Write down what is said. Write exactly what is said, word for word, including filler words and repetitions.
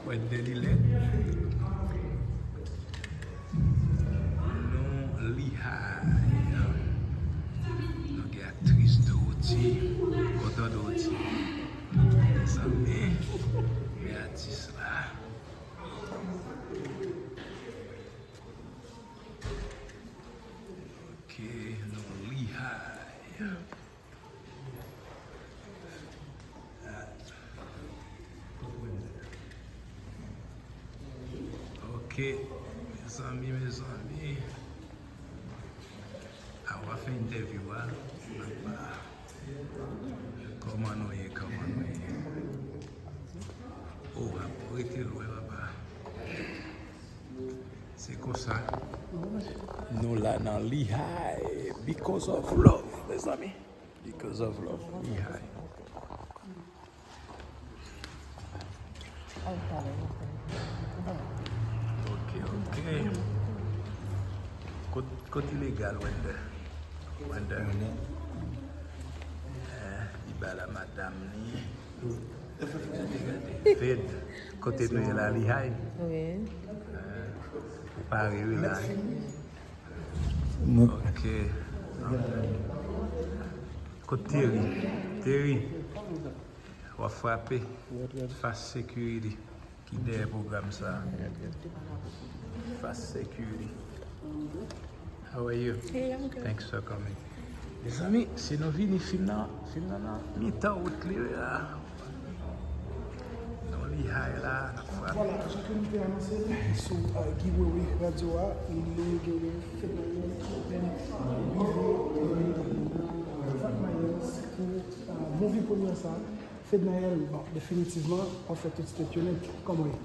Wendelle Lillet. Nou Lehigh. Nou gen aktris Dorothy. Kontan Dorothy. Mezanmi, men atis la. Ok, nou Lehigh. Ok, mezanmi, mezanmi. A, w ap fè entèvyou a. Kòman nou ye, kòman nou ye? O, ap rete lwen, papa. Se konsa. Nou la nan Lehigh. Because of love, mezanmi. Because of love. Lehigh. Ok, ok. Kot, kot ilegal, Wendelle? Wendelle. Eh, li ba la madanm li. Gade, gade. Fed, kote nou ye la, Lehigh? Wi. Eh, ou pare, wi, la. Ok. Kot Terry? Terry, w ap frape. Fast Security ki dèyè pwogram sa. Fast Security. How are you? Hey, I'm good. Thanks for coming. Mezanmi, si nou vini fim nan, fim nan nan mitan wout li la. Nou Lehigh la, n ap frape. Vwala, jan ke nou te anonse l sou, euh, giveaway radyo a, nou genyen Fednaelle ki ap rive nan Fort Myers pou, euh, movie premyè sa. Fednaelle, bon, definitivman, w ap fè tout state yo nèt. Kòman w ye?